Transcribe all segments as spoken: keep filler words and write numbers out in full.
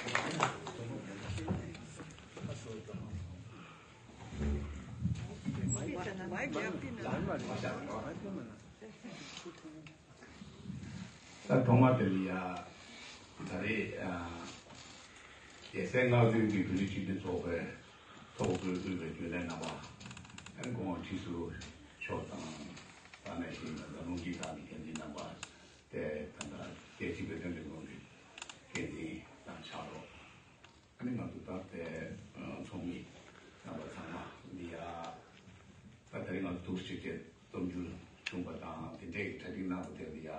ད་ཐོག་མ་དེ་ལ་ཡ། ད་རེས་ཨ། རྒྱལ་སྲས་ལྔ་བདོའི་གི་བོད་རིགས་སྤྱི་མཐུན་ཚོགས་པའི་ཚོགས་གཙོས་དབུས་པའི་རྒྱུན་ལས་རྣམ་པ། ཨ་ནི་སྐུ་ངོ་ཁྲི་ཟུར་མཆོག་དང་། ད་ནང་བཞིན་ང་ཚོ་རླུང་འཕྲིན་ཁང་གི་འགན་འཛིན་རྣམ་པ། དེ་ད་ལྟ་རྒྱལ་སྤྱི་བོད་དོན་ལས་ཁུངས་ཀྱི་འགན་འཛིན་དང་ཕྱག་རོགས། ཨ་ནི་ང་ཚོ་ད་ལྟའི་ཚོགས་མི་རྣམ་པ་ཚང་མ་འདི་ཡ། ད་ད་རེས་ང་ཚོ་ཐུགས་རྗེ་ཆེ་རྩོམ་སྒྱུར་བྱུང་བ་དང་དེ་འདྲའི་གྲ་སྒྲིག་གནང་བ་དེ་ལ་ཡ་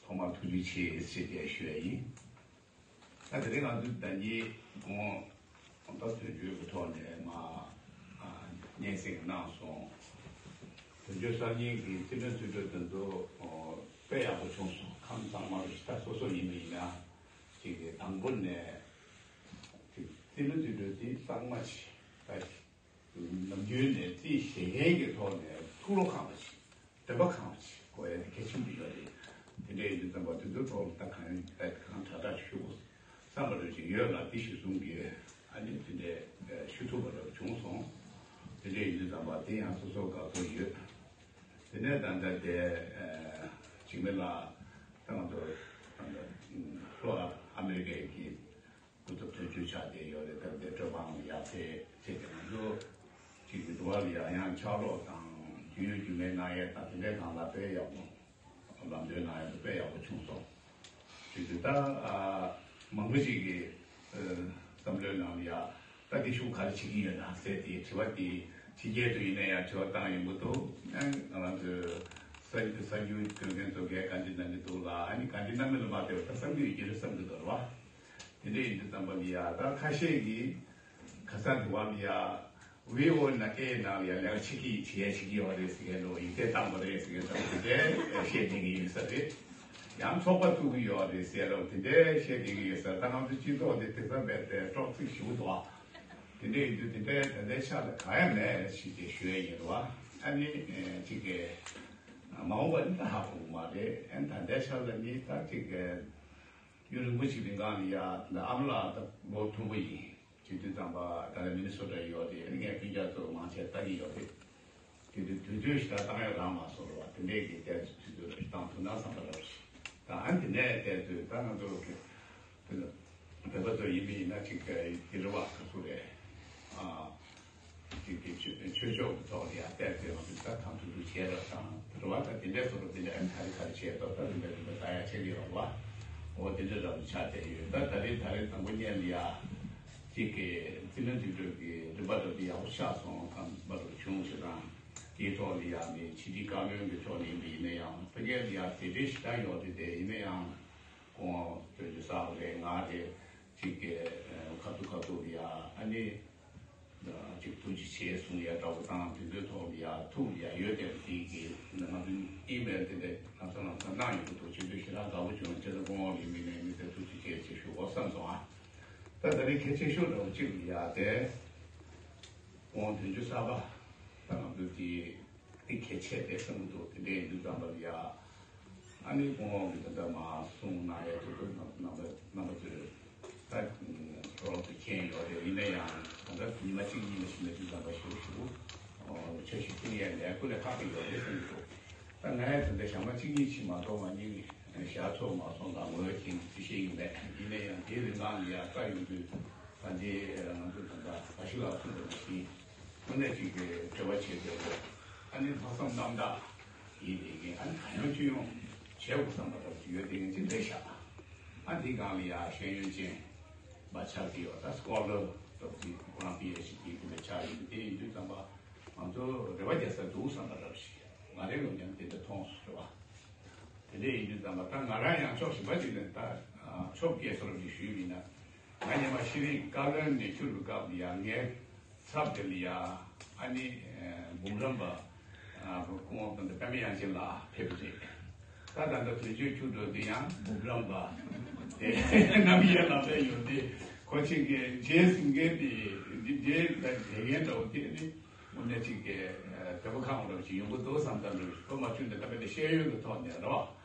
ཐོག་མར་ཐུགས་རྗེ་ཆེ་ཞེས་བཅས་ཞུ་ཡ་ཡིན། ད་དེ་རིང་ང་ཚོས་ཟླ་ཉིན་གོང་ད་དོན་གཅོད་ཀྱི་ཐོག་ནས་མ་སྙན་སེང་གནང་སོང་། དོན་གཅོད་གསར་རྙིང་གི་རྩིས་ལེན་རྩིས་སྤྲོད་དེ་ཚོ་དཔེ་ཡག་པོ་བྱུང་སོང་། ཁམས་གཙང་མ་རུ་ད་སོ་སོ་ཡིན་པ་ཡིན་ན་ཅིག་གི་དང་པོ་ནས་ཅིག་རྩིས་ལེན་རྩིས་སྤྲོད་དེ་གཙང་མ་ཅིག་ད། ནམ་རྒྱུན་ནས་རྩིས་ཞལ་མཁན་གྱི་ཐོག་ནས་ཐུགས་བློ་ཁེངས་པ་ཞིག་འདོད་པ་ཁེངས་པ་ཞིག་དགོས་ཡ་དེ་གལ་ཆེན་པོ་ཡོད་རེད། དེ་འདྲ་ཡིན་དུས་ཙམ་པ་དེ་ཚོའི་ཐོག་ལ་ད་གང་ཡིན་ད་གང་དྲག་དྲག་ཞུ་དགོས་བསམ་པ་འདྲ་ཞིག་ཡོད་ལ། དེ་གཞིར་བཟུང་གིས་ཨ་ནི་དེ་འདྲའི་ཞུ་ཐུབ་པ་འདྲ་བྱུང་སོང་། དེ་འདྲ་ཡིན་དུས་ཙམ་པ་དེ་ཡང་སོ་སོར་དགའ་ཚོར་ཡོད། དེ་ནས་ད་ལྟ་དེ་འཇིགས་མེད་ལགས་ད་ང་ཚོ་ད་ལྟ་ལྷོ་ཨ་མེ་རི་ཀའི་གི་སྐུ་ཚབ་དོན་གཅོད་ཆགས་བསྡད་ཡོད་རེད། སྟབས་བདེ་སྤྲོ་ཁང་ལ་ཡར་ཕེབས་བྱས་ཏེ་ང་ཚོ་གཅིག་གི་འགྲོ་བ་ལ་ཡང་ཡང་ཕྱག་རོགས་དང་རྒྱུས་ཡོད་རྒྱུས་མེད་གནང་ཡས་དང་དེ་འདྲའི་སྒང་ལ་དཔེ་ཡག་པོ་ལམ་སྟོན་གནང་ཡས་དེ་དཔེ་ཡག་པོ་བྱུང་སོང་། དེ་དུས་ད་མང་པོ་ཞིག་གིས་བསམ་བློའི་ནང་ལ་ཡ་ད་འདི་ཤུགས་ག་རེ་བྱེད་ཀྱི་ཡོད་ན་ཟེར་ཏེ་དྲི་བ་དེ་ཕྱི་རྒྱལ་དུ་ཡིན་ན་ཡང་དྲི་བ་བཏང་ཡོང་གི་འདུག་ང་རང་ཚོའི་གསར་གསར་འགྱུར་འདོན་མཁན་ཚོ་གས་ག་འདྲ་གནང་གི་འདུག་ལ། ཨ་ནི་ག་འདྲ་གནང་མིན་ལ་མ་ལྟོས་པར་ད་བསམ་གྱི་ཡོད་ཀྱི་རེད་བསམ་གྱི་འདུག་རེད་བ། དེ་འདྲ་ཡིན་དུས་ཙམ་པ་ལ་ཡ་ད་ཁ་ཤས་ཀྱིས་ག་ས་འདི་བ་ལ་ཡ་བྷི་ཨོ་ཨེ་ནང་ཨེ་ནང་ལ་ཡ་ལས་ཀ་བྱེད་ཀྱི་བྱེད་ཡ་བྱེད་ཀྱི་ཡོད་རེད་ཟེར་མཁན་འདུག་ཡིག་ཚད་བཏང་པ་རེད་ཟེར་མཁན་འདུག་དེ་འདྲ་བཤད་བསྡད་ཀྱི་ཡོད་ས་རེད། ཡང་ཚོགས་པ་བཙུགས་ཀྱི་ཡོད་རེད་ཟེར་རོ་དེ་འདྲ་བཤད་བསྡད་ཀྱི་ཡོད་ས་རེད། ད་ང་ཚོ་སྤྱི་ཚོགས་འདི་དེ་ཚ་བས་དེ་ཀྲོག་ཚིག་ཞུ་འདུག་དེ་འདྲ་ཡིན་དུས་དེ་འདྲ་ད་ལྟའི་ཆ་ལ་གང་ཡང་མེད་ཞེས་ཅིག་ཞུ་ཡ་ཡིན་རེད་བ། ཨ་ནི་ཅིག་གི་མ་འོངས་པ་ནི་ད་ཧ་གོ་གི་མ་རེད། ཨ་ནི་ད་ལྟའི་ཆ་ལ་ནི་ད་ཅིག་གི་ཡུན་རིང་པོ་ཞིག་རིང་གང་ལ་ཡ་ད་ཨ་མ་ལགས་ད་ལོ་མཐོན་པོ་ཡིན། དེ་དུས་ཙམ་པ་ད་ལྟ་མི་ནི་སོ་ཊ་ཡོད་དེ་ཨ་ནི་ངས་སྤུན་ཀྱག་ཚོ་མང་ཆེ་ལྟ་གི་ཡོད་རེད། དེ་དུས་དུས་ཚོད་ཞིག་ད་བཏང་ཡ་རག་མ་སོང་རེད་བ། དེ་འདྲས་ཀྱི་ལྟས་དུས་ཚོད་རེ་བཏང་ཐུབ་ན་བསམ་པ་རེད། ད་ཨ་ནི་དེ་ནས་ལྟས་དུས་ད་ང་ཚོ་གི་དེ་ལ་བོད་པ་ཚོ་ཡིན་མིན་ཡིན་ན་ཅིག་གི་དེ་རེད་བ། ཁ་སུ་རེད། ཨ་ཅིག་གི་ཆོས་ཆོས་ཕྱོགས་ཀྱི་ཐོག་ལ་ཡ་ལྟས་དུས་ང་ཚོ་ད་གང་ཐུབ་ཐུབ་བྱས་རེད་དང་རེད་བ། ད་དེ་འདྲས་སོ་རུ་དེ་འདྲས་ཨ་ནི་ག་རེ་ག་རེ་བྱས་ཏོ་ད་རིམ་པས་རིམ་པས་ད་ཡ་བྱེད་ཀྱི་ཡོད་རེད་བ། འོ་དེ་འདྲས་རབ་ཆགས་བསྡད་ཡོད། ད་ད་རེས་ད་རེས་དང་པོ་ཉིད་ལ་ཡ། གཅིག་གི་རྩིས་ལེན་རྩིས་སྤྲོད་ཀྱི་རིམ་པ་འདྲ་དེ་ཡག་པོ་ཆགས་སོང་། གང་པ་རུ་བྱུང་ཞེ་དྲག་དེའི་ཐོག་ལ་ཡང་ནི་ཕྱི་དྲིལ་བཀའ་བློན་གྱི་ཕྱོགས་ནས་ཡིན་པ་ཡིན་ན་ཡང་ཕ་གིར་ཡང་དེ་འདྲའི་ཞེ་དྲག་ཡོད་རེད། དེ་ཡིན་ན་ཡང་ཁོང་དོན་གྱི་གསར་པ་རེད་ང་རེད་གཅིག་གི་ཁ་ཐུག་ཁ་ཐུག་ལ་ཡང་ཨ་ནི་གཅིག་ཐུགས་རྗེ་ཆེ་གསུང་ཡ་འདྲ་བོ་དང་དེ་ཚོའི་ཐོག་ལ་ཡང་ཐུགས་ལ་ཡང་ཡོད་དེ་དེ་གི་ང་ཚོ་ཨི་མེལ་དེ་འདྲ་ལམ་སང་ལམ་སང་གནང་ཡོང་གི་འདུག་ཆེ་ཚོད་ཞེ་དྲག་དགའ་པོ་བྱུང་། ཁྱེད་ཚོ་སྐུ་ངོ་ཡིན་མིན་ནས་མི་ཚེ་ཐུགས་རྗེ་ཆེ་ཞེས་ཞུ་དགོས་བསམ་སོང་ཨ། ད་ད་རེས་གལ་ཆེ་ཤོས་འདྲ་བོ་གཅིག་ལ་ཡ་དེ། དབང་དོན་གཅོད་གསར་པ་ད་ང་ཚོ་དེ་དེ་གལ་ཆེ་དེ་བསམ་གྱི་འདུག་དེ་འདྲ་ཡིན་དུས་ཙམ་པ་ལ་ཡ། ཨ་ནི་དབང་གི་ད་ལྟ་མ་གསུང་གནང་ཡ་དེ་ཚོ་རྣམ་པ་རྣམ་པ་ཚོས་ད་རོགས་ཚོས་མཁྱེན་ཡོད་རེད། ཡིན་ན་ཡང་ད་ལྟ་ཉི་མ་གཅིག་གཉིས་མ་ཞིག་མེད་དུས་ཙམ་པ་ཞུ་ཞུ་འཆར་གཞི་བཏིང་ཡ་ལས་ཀུན་ལས་ཁག་གི་ཡོད་རེད་བསམ་གྱི་འདུག་ད་ང་ཡ་ད་ལྟ་ཞག་མ་གཅིག་གཉིས་ཕྱིན་མ་གཏོགས་ང་གཉིས་ཞག་ཚོགས་མ་སོང་ད་ངོས་ཀྱི་ཅི་ཤེས་ཡིན་མེད། ཡིན་ན་ཡང་དེའི་རིང་ལ་ཡར་ལྟ་ཡོང་དུས་ད་ལྟའི་ང་ཚོ་ད་ལྟ་བཀྲ་ཤིས་ལགས་གསུངས་པ་ནང་བཞིན་དངོས་གནས་ཅིག་གི་འབྲེལ་བ་བྱེད་དགོས་འདུག་ཨ་ནི་ལྷག་བསམ་རྣམ་དག་ཡིན་ནའི་ཨ་ནི་གང་ཡོང་ཅི་ཡོང་བྱེད་དགོས་བསམ་པ་ལྟ་བུ་ཡོད་དེ་ངས་ཅི་འདྲ་བཞག་ཨ་འདིའི་སྒང་ལ་ཡར་ཤེས་ཡོན་ཅན་པ་ཆགས་ཀྱི་ཡོད། ད་སྐོར་ལ་སྟབས་ཀྱིས་ཁོ་རང་པི་ཨེཆ་ཌི་དེ་འདྲ་ཆགས་ཡོད། དེ་ཡིན་དུས་ཙམ་པ་ང་ཚོ་རེ་བ་རྒྱག་ས་འདུག་བསམ་པ་འདྲ་ཞིག་ང་རའི་ངོས་ནས་དེ་འདྲ་མཐོང་སོང་རེད་བ། དེ་འདྲ་ཡིན་དུས་ཙམ་པ་ད་ང་རང་ཡང་ཕྱོགས་གཞན་པ་ཅིག་ནས་ད་ཕྱོགས་སྐྱེས་སོར་ཅིག་ཞུས་པ་ཡིན་ན། ང་སྔོན་མ་ཤེས་རིག་བཀའ་བློན་ནས་ཁྱུར་བའི་སྐབས་ལ་ཡང་ངའི་ཚབ་དེ་ལ་ཡང་ཨ་ནི་འབུམ་རམས་པ་སྐུ་ངོ་ད་ལྟ་པདྨ་དབྱངས་ཅན་ལགས་ཕེབས་རེད། ད་ད་ལྟ་དོན་གཅོད་ཁྱུར་འགྲོ་དེ་ཡང་འབུམ་རམས་པ་དེ་རྣམ་རྒྱལ་ལགས་ཕེབས་ཡོད་དེ་ཁོ་ཅིག་གིས་རྗེས་སུ་འགེལ་ཏེ་འདི་འདྲའི་ལས་འགན་འདྲ་བོ་དེ་ནི། དངོས་གནས་གཅིག་གི་དེ་པོ་ཁང་འདྲ་ཞིག་ཡོང་གི་འདུག་བསམ་ད་འདུག་པ་མ་བྱུང་ནས་ད་དཔེ་དེ་ཤེས་ཡོན་གྱི་ཐོག་ནས་རེད་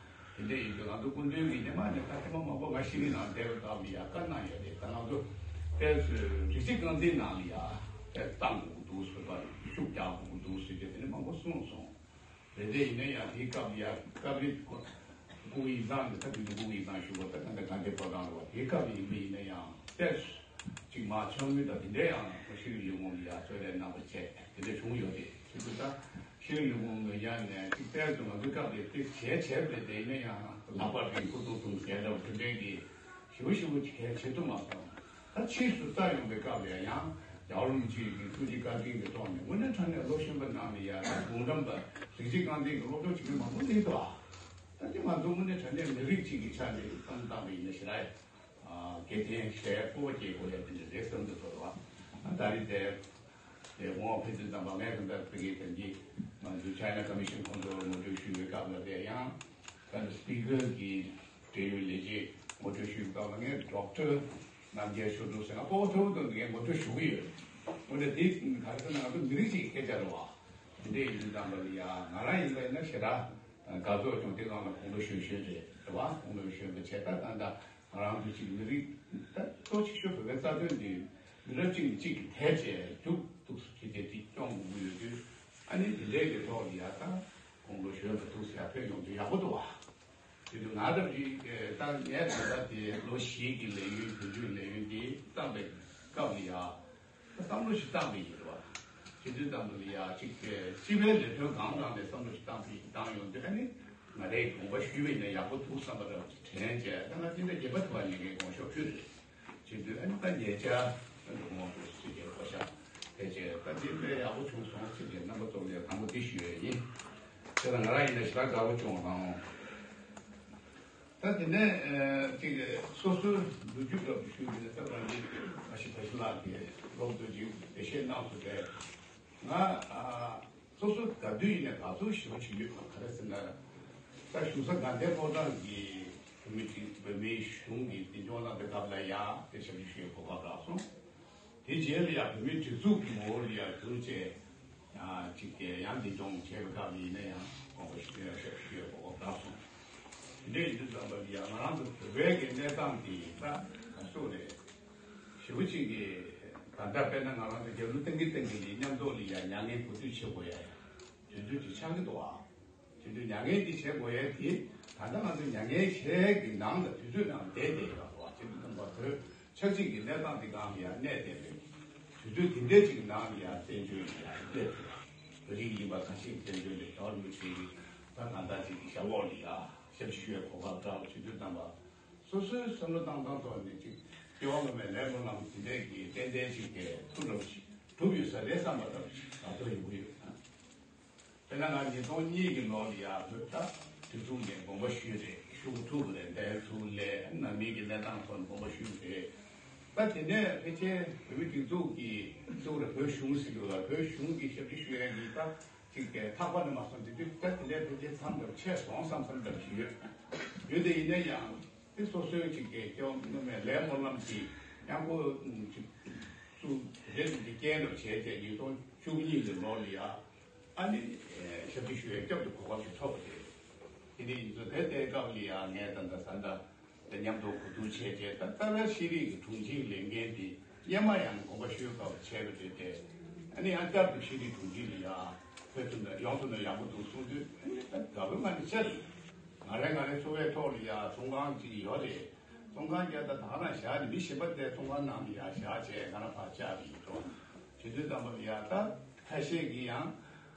བ། དེ་འདྲ་ཡིན་དུས་ང་ཚོ་སྐུ་མདུན་གྱིས་ཉི་མ་ནས་ད་ཐེངས་མ་མང་པོ་ང་ཤེས་རིག་ནང་བསྡད་པའི་སྐབས་ལ་ཡ་བཀའ་གནང་ཡོད་རེད། ད་ང་ཚོ་ དཔེ་རིགས་གཅིག་རྐང་འཛིན་ནང་ལ་ཡ་དཔེ་བཏང་དགོས་འདུག་ཟེར་བ། ཤུགས་རྒྱག་དགོས་འདུག་ཟེར་གྱི་དེ་ནི་མང་པོ་གསུངས་སོང་། རེད་དེ་ཡིན་ན་ཡང་དེའི་སྐབས་ལ་ཡ་སྐབས་རེ་སྐུ་ཡི་བཟང་གི་ཐབས་ཀྱི་སྐུ་ཡི་བཟང་ཞུ་བ་ད་ག་འདྲ་ག་འདྲ་པོ་དང་རེད་བ། དེའི་སྐབས་ཡིན་པ་ཡིན་ན་ཡང་དཔེ་གཅིག་མ་ཆོག་མི་དང་དེ་འདྲ་ཡང་ཁོ་ཤེས་རིག་ཡོད་ངོ་ལ་ཡ་གསོལ་རས་གནང་བ་བྱས་དེ་འདྲ་བྱུང་ཡོད་རེད། ཁྱེད་ཚོ་ད་ཤེས་རིག་ཡོད་ངོ་ངོས་ཀྱང་ནས་གཅིག་དཔེ་ཚོ་ང་ཚོའི་སྐབས་དེ་དེ་བྱས་བྱས་པ་རེད། དེ་ཡིན་ན་ཡང་ལག་པ་རིང་ཁུ་ཏུ་ཏུ་བྱས་འདྲ་བ་དེ་འདྲའི་གི་ཞེ་པོ་ཞེ་པོ་ཅིག་གལ་ཆེ་ཐུབ་མ་སོང་། ད་ཕྱིས་སུ་བལྟ་ཡོང་པའི་སྐབས་ལ་ཡང་རྒྱལ་བ་རིན་པོ་ཆེ་གི་ཐུགས་རྗེ་བཀའ་དྲིན་གྱི་ཐོག་ནས་དངོས་གནས་དྲང་གནས་བློ་གཞོན་པ་རྣམས་ལ་ཡང་ད་གུང་གྲམ་པ་རིགས་གཅིག་རྐང་འཛིན་གྱི་སློབ་སྦྱོང་བྱེད་མཁན་མང་པོ་སླེབས་འདུག་ཨ། ད་དེ་ང་ཚོ་དངོས་གནས་དྲང་གནས་མི་རིགས་གཅིག་གི་ཆ་ནས་བཏང་བཏང་བ་ཡིན་ན་ཞེ་དྲག་ཨ་དགེ་ཐན་ཞེས་སྤོབས་པ་སྐྱེ་དགོས་ཡ་དེ་འདྲ་རེད་བསམ་གྱི་འདུག་ཨ། ད་རེས་དེ་དེ་ངོ་ཕན་ཚུན་ཙམ་པ་ངས་གང་ལྟར་ཕ་གིའི་དོན་གྱིས་ང་ཚོའི་China Commission ཁོང་ཚོར་ངོ་སྤྲོད་ཞུ་བའི་སྐབས་ལ་དེ་ཡང་ད་ལྟ་སྤི་ཀར་གྱི་འབྲེལ་ཡོད་ལས་བྱེད་ངོ་སྤྲོད་ཞུས་སྐབས་ལ་ངས་ཌོག་ཊར་རྣམ་རྒྱལ་ཆོས་དྲུག་ཟེར་ན་སྤོ་བོ་ཁྲ་བོ་དང་ངས་ངོ་སྤྲོད་ཞུ་གི་ཡོད། འོན་ཏེ་དེ་ག་རེ་ཟེར་ན་ང་ཚོ་མི་རིགས་གཅིག་གི་སྐད་ཆ་རེད་བ། དེ་འདྲ་ཡིན་དུས་ཙམ་པ་ལ་ཡ་ང་རང་ཡིན་པ་ཡིན་ན་ཞེ་དྲག་དགའ་ཚོར་བྱུང་། དེ་སྒང་ལ་དགོངས་པ་ཞུ་ཞུ་རེད་རེད་བ། དགོངས་པ་ཞུ་ཡོད་པ་བྱས་ད་ད་ད་ང་རང་ཚོ་གཅིག་མི་རིགས་ད་གཙོ་ཆེ་ཤོས་བོད་པའི་རྩ་དོན་འདི་མི་རབས་གཅིག་ནས་གཅིག་གི་ཐད་བྱས་མཇུག་ཏུ་བྱས་ཏེ་དེ་སྐྱོང་དགོས་ཀྱི་ཡོད་དུས་ཨ་ནི་དེ་འདྲའི་གི་ཐོག་ལ་ཡ་ད་དགོངས་པ་ཞུ་ཡོད་པ་འདུག་ཟེར་ཡ་ཕེབས་ཡོང་དུས་ཡག་པོ་འདུག་བ། དེ་དུས་ང་རང་གི་ད་ངས་ད་ལྟ་དེ་ལོ་བཞི་གི་ལས་ཡུན་དུས་ཚོད་ལས་ཡུན་དེ་བཏང་པའི་སྐབས་ལ་ཡ། བསམ་བློ་ཞིག་བཏང་བ་ཡིན་རེད་བ། དེ་དུས་ཙམ་པ་ལ་ཡ་གཅིག་སྤྱི་པའི་ལས་དོན་གང་གང་ནས་བསམ་བློ་ཞིག་བཏང་བ་ཡིན་བཏང་ཡོང་དུས་ཨ་ནི་ང་རའི་དགོངས་པ་ཞུས་པ་ཡིན་ན་ཡག་པོ་འདུག་བསམ་པ་རང་དྲན་བྱས་ད་ང་དེ་འདྲ་རྒྱལ་ཁབ་ཐུབ་པ་ཉེ་གའི་དགོངས་ཞོག་ཕུལ་རེད། བྱེད་དུས་ཨ་ནི་ད་ཉེ་ཆར་ཨ་ནི་དགོངས་པ་སྲིད་ཀྱི་གོ་ཤ་དེ་བྱས་ད་དེ་དཔེ་ཡག་པོ་བྱུང་སོང་ཟེར་གྱི་རྣམ་པ་ཚོ་ལ་དང་པོ་དེ་ཞུ་ཡས་ཡིན། དེ་ལ་ང་རང་ཡིན་ན་ཞེ་དྲག་དགའ་པོ་བྱུང་བ་དང་། ད་དེ་ནས་ཅིག་སོ་སོའི་ལོ་རྒྱུས་སྐབས་སུ་ཞུས་པ་ཡིན་ན་སྐབས་རང་གི་ཨ་ཞེ་བཀྲ་ཤིས་ལགས་ཀྱིས་སློབ་དེབ་ཅིག་འགྲེལ་བཤད་གནང་སོང་། དེ་ང་སོ་སོ་དགའ་དུས་ཡིན་ན་དགའ་ཚོར་ཞེ་པོ་ཅིག་ཡོད། ག་རེ་ཟེར་ན་ད་གཞུང་ས་དགའ་ལྡན་ཕོ་བྲང་གི་བོད་མི་ཅིག་བོད་མིའི་གཞུང་གི་འཛིན་སྐྱོང་གནང་པའི་སྐབས་ལ་ཡང་དེ་ཞབས་ཕྱི་ཞུ་བའི་གོ་སྐབས་རག་སོང་། དེ་རྗེས་ལ་ཡང་བོད་མིའི་སྒྲིག་འཛུགས་ཀྱི་ངོ་བོ་ལ་ཡང་བསྒྱུར་བྱས། ཡང་གཅིག་གིས་ཡང་འདི་སྦྱོང་བྱས་པའི་སྐབས་ཡིན་ན་ཡང་དགོངས་པ་ཞུ་ཡ་ཞབས་ཞུ་ཡ་གོ་སྐབས་རག་སོང་། དེ་འདྲ་ཡིན་དུས་ཙམ་པ་ལ་ཡང་ང་རང་ཚོ་བོད་པའི་གི་གནས་སྟངས་དེ་ད་ག་སོགས་རེད། ཞེ་པོ་ཅིག་གི་ད་ལྟ་དཔེར་ན་ང་རང་ཚོ་རྒྱབ་ལོགས་བཏང་གི་བཏང་གི་ལས་མཉམ་དུ་ལ་ཡང་མྱ་ངན་གོ་སྒྲིག་བྱེད་དགོས་ཡ་ཡང་དུས་ཚོད་ཅིག་ཆགས་ཀྱི་འདུག་ཨ། དེ་དུས་མྱ་ངན་འདི་བྱེད་དགོས་ཡས་དེ་ད་ལྟ་ང་ཚོ་མྱ་ངན་བྱེད་ཀྱི་ནང་ལ་དུས་ཚོད་ནང་བསྡད་བསྡད་ཡོད་པ་བྱེད་དུས་ཙམ་པ་བོད་ཆབ་སྲིད་ཀྱི་གནས་སྟངས་འདི་སྒང་ལ་ཡང་གནས་བསྡད་པའི་དུས་ཚོད་དེ་འདྲས་ཅིག་གི་ནང་ལ་ཡང་བཙན་བྱོལ་ལ་ཡང་སླེབས་ཐུབ་པ། བོད་རིགས་ཡིན་པ་ཁ་ཤས་བཙན་བྱོལ་ལ་ཡང་མི་བྱེད་ཀྱི་ད་གང་ལྟར་ཅིག་གི་ཞབས་འོག་ལ་ཡང་ཞབས་ཕྱི་ཞུ་བའི་གོ་སྐབས་བྲལ་བ་བྱེད་དུས་ཙམ་པ་སོ་སོའི་བསམ་བློ་བཏང་སྟངས་ཐོག་ནས་ཅིག་སྐྱེ་བ་སྔོན་མའི་ལས་སྨོན་ལམ་དེ་འདྲས་ཀྱི་ཏན་ཏན་ཅིག་གི་ཐུགས་རབ་ཅིག་གྲུབ་ཡོད་ས་རེད་བསམ་པ་ལྟ་བུ་ཞིག་ད་ཚོད་ཡོང་གི་ཡོད། དཔེར་ན་ང་ཉིས་སྟོང་གཉིས་ཀྱི་ལོ་ལ་ཡར་བོད་ད་སྒྲིག་འཛུགས་ནས་དགོངས་པ་ཞུས་རེད། ཞུ་ཐུབ་རེད། འདས་ཚུལ་ལས་ནང་མི་གི་གནས་སྟངས་ཐོག་ནས་དགོངས་པ་ཞུས་རེད། ད་དེ་ནས་ཕལ་ཆེར་བོད་མི་སྒྲིག་འཛུགས་ཀྱི་གཙོ་བོ་རེད་བོད་གཞུང་ཟེར་གྱི་ཡོད་ལ་བོད་གཞུང་གི་ཞབས་ཕྱི་ཞུ་ཡས་ཀྱི་ད་ཅིག་གི་ཐག་པ་ནས་མ་སོང་དེ་དུས་ད་དེ་ལས་ཕལ་ཆེར་མཚམས་འདྲ་ཆད་སོང་བསམ་བསམ་འདྲ་ཞིག་ཡོད། ཡོད་དེ་ཡིན་ན་ཡང་། དེ་སོ་སོའི་ཅིག་གི་སྐྱེ་བ་སྔོན་མའི་ལས་སྨོན་ལམ་གྱི་ཡང་སྒོ་ཅིག་ཚུར་རེ་ཅིག་གི་རྐྱེན་རབ་བྱས་ཏེ་ཉིས་སྟོང་བཅུ་གཉིས་ཀྱི་ལོ་ལ་ཡ་ཨ་ནི་ཞབས་ཕྱི་ཞུ་བའི་སྐབས་དུ་གོ་སྐབས་ཤིག་ཐོབ་པ་རེད། དེ་ནས་ཡིན་ཚུལ་དེ་ལྟའི་སྐབས་ལ་ཡ་ངས་ད་ལྟ་ས་མཐའ་དེ་མཉམ་དུ་གོ་བསྡུར་བྱས་ཏེ་ད་ལྟ་བའི་ཤེས་རིག་གི་དྲུང་ཆེའི་ལས་འགན་དེ་སྔོན་མ་ཡང་དགོངས་པ་ཞུས་སྐབས་བྱས་པ་རེད་དེ་ཨ་ནི་ཡང་བསྐྱར་དུ་ཤེས་རིག་དྲུང་ཆེ་ལ་ཡ་ཕེབས་ཐུབ་ན་ཡོང་ཐུབ་ན་ཡག་པོ་འདུག་གསུངས་དུས་ཨ་ནི་ད་དགའ་པོའི་ངང་ནས་བཤད། ང་རའི་ང་རའི་འཚོ་བའི་ཐོག་ལ་ཡ་ཚོང་ཁང་ཅིག་ཡོད་རེད། ཚོང་ཁང་རྒྱག་ད་ད་རང་བཞག་ནས་མི་གཞན་པ་དེ་ཚོང་ཁང་ནང་ལ་ཡ་བཞག་བྱས་ང་རང་ཕར་བཅར་གྱི་ཡོད་འགྲོ། དེ་དུས་ཙམ་པ་ལ་ཡ་ད་ཁ་ཤས་ཀྱིས་ཡང་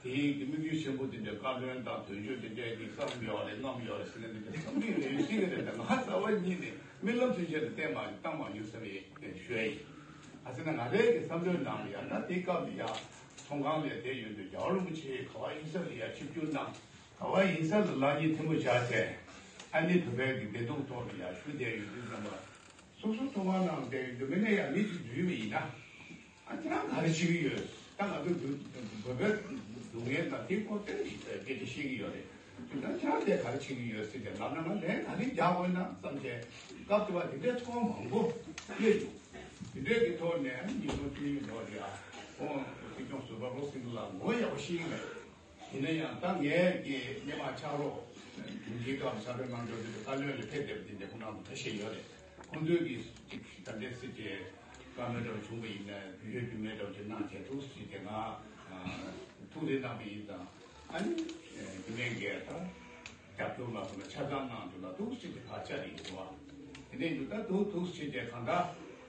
དེའི་གི་དམིགས་ཡུལ་ཆེན་པོ་དེ་འདྲའི་བཀའ་བློན་དང་དོན་གཅོད་དེ་འདྲའི་གི་བསམ་ཡོད་རེད་རྣམ་ཡོད་རེད་ཟེར་ན་འདི་འདྲ་བསམ་གྱི་ཡོད་ཡོད་ཤེས་ཀྱི་རེད། ད་ང་རྩ་བ་ཉིད་ནས་རྨི་ལམ་ཚུན་ཆད་དུ་བལྟས་མ་བཏང་མ་མྱོང་བསམ་ཡས་ཞུ་ཡ་ཡིན། ཨ་ཟེར་ན་ང་རའི་གི་བསམ་བློའི་ནང་ལ་ཡ་ད་དེའི་སྐབས་ལ་ཡ་ཚོང་ཁང་ལ་བསྡད་ཡོད་དུས་རྒྱལ་བ་རིན་པོ་ཆེ་ག་བ་ཡིན་ས་ལ་ཡ་ཆིབས་བསྒྱུར་གནང་། ག་བ་ཡིན་ས་ལ་ལག་གཉིས་ཐལ་མོ་སྦྱར་བྱས། ཨ་ནི་བོད་པའི་གི་བདེ་སྡུག་ཐོག་ལ་ཡ་ཞུ་བསྡད་ཡོད་དུས་ཙམ་པ། སོ་སོ་ཚོང་ཁང་ནང་བསྡད་ཡོད་དུས་མི་ནས་ཡ་མི་གཅིག་འཛུལ་བ་ཡིན་ན། ཨ་ཁྱེད་རང་ག་རེ་བྱེད་ཀྱི་ཡོད། ད་ང་ཚོ་བོད་བོད་པའི་སྡུག་བསྔལ་དང་དེའི་སྐོར་དེ་སྐད་ཆ་བཤད་ཀྱི་ཡོད་རེད། དུས་ད་ཁྱེད་རང་དེ་ག་རེ་བྱེད་ཀྱི་ཡོད་ཟེར་ཏེ་ལབ་ན་ང་ལན་ག་རེ་རྒྱག་དགོས་ན་བསམ་བྱས་སྐབས་དེ་བ་དེ་འདྲའི་ཚོར་བ་མང་པོ་སླེབས་ཡོང་། དེ་འདྲའི་གི་ཐོག་ནས་ཉིས་སྟོང་བཅུ་གཉིས་ལོ་རེད་ཨ། ཁོང་སྲིད་སྐྱོང་ཟུར་པ་རོགས་སྲིད་ལ་ངོ་ཡག་པོ་ཤེས་ཀྱི་མེད། ཡིན་ན་ཡང་ད་ངས་ཀྱི་སྔོན་མ་ཕྱག་རོགས་དྲུང་ཆེའི་སྐབས་ཕྱག་རོགས་གནང་འབྱོར་དུས་བཀའ་བློན་ལ་ཕེབས་བསྡད་པ་དེ་འདྲ་ཁོང་རྣམ་པ་ཁ་ཤས་ཡོད་རེད། ཁོང་ཚོས་ཀྱི་ཅིག་ད་ལྟའི་སྲིད་ཀྱི་ བཀའ་མོལ་འདྲ་བ་བྱུང་བ་ཡིན་ན་བོད་ཡུལ་རྒྱུས་མེད་འདྲ་བ་ཅིག་གནང་བྱས་ཐུགས་རྗེ་ཆེ། ང་ཐུགས་རེ་གནང་བ་ཡིན་ཙང་། ཨ་ནི་རྒྱུན་ལས་འགས་ད་རྒྱབ་སྐྱོར་མ་སོང་ན་ཆ་ཚང་གནང་འདུག་ལ་ཐུགས་རྗེ་ཆེ། ཕར་བཅར་ཡིན་འདུག་བ། དེ་ནས་འདུག་ད་ཐུགས་ཐུགས་རྗེ་ཆེ། གང་ལྟར་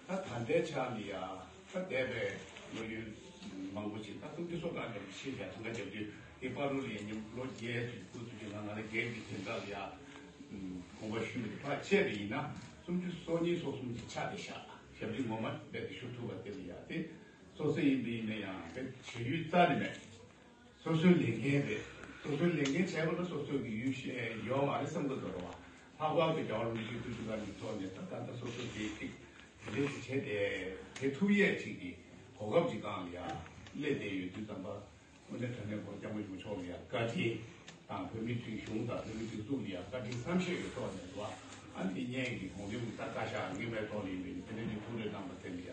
ད་ད་ལྟའི་ཆ་ལ་ཡ་ད་འདས་པའི་ལོ་ཡུན་མང་པོ་ཅིག་ད་སུམ་ཅུ་སོ་གྲངས་འདྲ་བ་ཤེས་བྱ་གང་ག་བརྒྱབ་དུས་དེ་བར་དུ་ལ་ཡ་ཉིན་ལོ་བརྒྱད་ཅིག་དགུ་ཙམ་ཅིག་ལ་ང་ལ་སྒེར་གྱི་དོན་དག་ལ་ཡ་དགོངས་པ་ཞུས་མི་འདུག་ཕར་བཅད་པ་ཡིན་ན་སུམ་ཅུ་སོ་གཉིས་སོ་གསུམ་གྱི་ཆ་དེ་བཞག་ཞབས་ཕྱི་ངོ་མ་རྦད་དེ་ཞུ་ཐུབ་པ་དེ་ལ་ཡ་དེ་སོ་སོ་ཡིན་པ་ཡིན་ན་ཡང་དེ་བྱེད་ཡུལ་རྩ་ནས་མེད། སོ་སོའི་ལས་འགན་རེད། སོ་སོའི་ལས་འགན་བྱས་པ་ལ་སོ་སོ་གི་ཡུལ་ཤེས་ཡོད་མ་རེད་བསམ་གི་འདུག་རེད་བ། ལྷག་པར་དུ་རྒྱལ་བ་རིན་པོ་ཆེའི་ཐུགས་རྗེ་བཀའ་དྲིན་ཐོག་ནས་ད་ད་ལྟ་སོ་སོ་དེ་ཅིག་དེ་འདྲ་ཞིག་བྱས་ཏེ་དེ་ཐུབ་ཡས་ཅིག་གི་གོ་སྐབས་ཅིག་སྒང་ལ་ཡ་སླེབས་བསྡད་ཡོད་དུས་ཙམ་པ། དངོས་གནས་དྲང་གནས་ཁོང་སྐྱབས་མགོན་ཆེན་པོ་མཆོག་ལ་ཡ་བཀའ་དྲིན་དང་བོད་མི་སྒྲིག་གཞུང་དང་བོད་མི་སྒྲིག་འཛུགས་ལ་ཡ་བཀའ་དྲིན་བསམ་ཤེས་ཀྱི་ཐོག་ནས་རེད་བ། ཨ་ནི་དེ་སྔོན་གྱི་གོང་རིམ་ད་བཀའ་ཤག་སྔོན་མའི་ཐོག་ལ་ཡིན་པའི་དེ་འདྲ་ཅིག་ཐུགས་རེ་གནང་བ་དེ་ལ་ཡ།